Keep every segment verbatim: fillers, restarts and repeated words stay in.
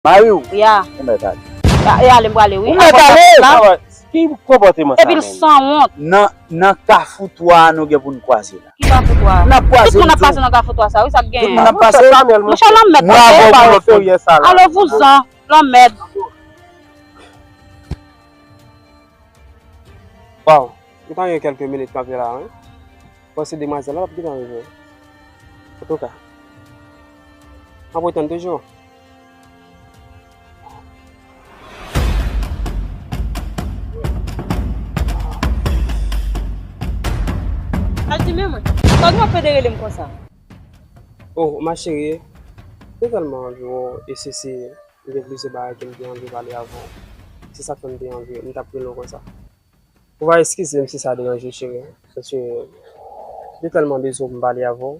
Mari w? Ya. Ou mèt ale. E ale m prale wi. Ou mèt ale! Epi l sanwont. Nan, nan kafou twa a nou gen pou n kwaze la. Ki kafou twa? N ap kwaze. Tout moun ap pase nan kafou twa sa wi, sa k genyen? Tout moun ap pase. Monchè lanmèd. Mwen avè w pou lòt moun. Alo vouzan, lanmèd. Waw, m ta gen kèlke minit kanpe la wi. Panse demwazèl la p ap gentan rive. Antouka, m ap ret tann toujou. Al di men mwen, sa w gen w ap pede rele m konsa? Oh, ma chérie, m te tèlman anvi wè w e se, se, m gen plizyè bagay ke m te anvi pale avè w. Se sa k fè m te anvi, m t ap rele w konsa. Ou va eskize m si sa deranje w, cheri, paske m te tèlman bezwen pou m pale avè w.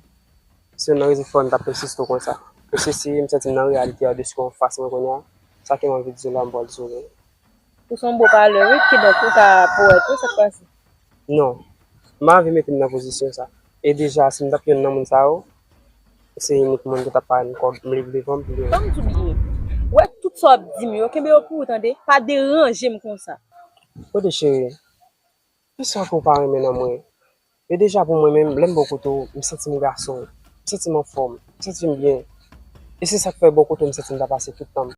Se youn nan rezon ki fè m t ap pèsiste w konsa. E se, se, m santi m nan reyalite a de sou anfas mwen kounye a. Sa ke m anvi di w la, m pral di w li. Ou se yon bon palè wi, kidonk ou ka powèt wi, sa k pase? Non, m pa anvi mete m nan pozisyon sa. E deja, si m t ap youn nan moun sa yo, se inik moun ki t ap parèt m kòb m leve devan m pou li. Ban m di w byen, wè tout sa w ap di m yo, kenbe yo pou ou tande, pa deranje m konsa. Kote cheri, kisa ke w pa renmen nan mwen? E deja pou mwen menm, lè m bò kote w, m santi m gason, m santi m anfòm, m santi m byen. E se sa k fè bò kote w m santi m ta pase tout tan m.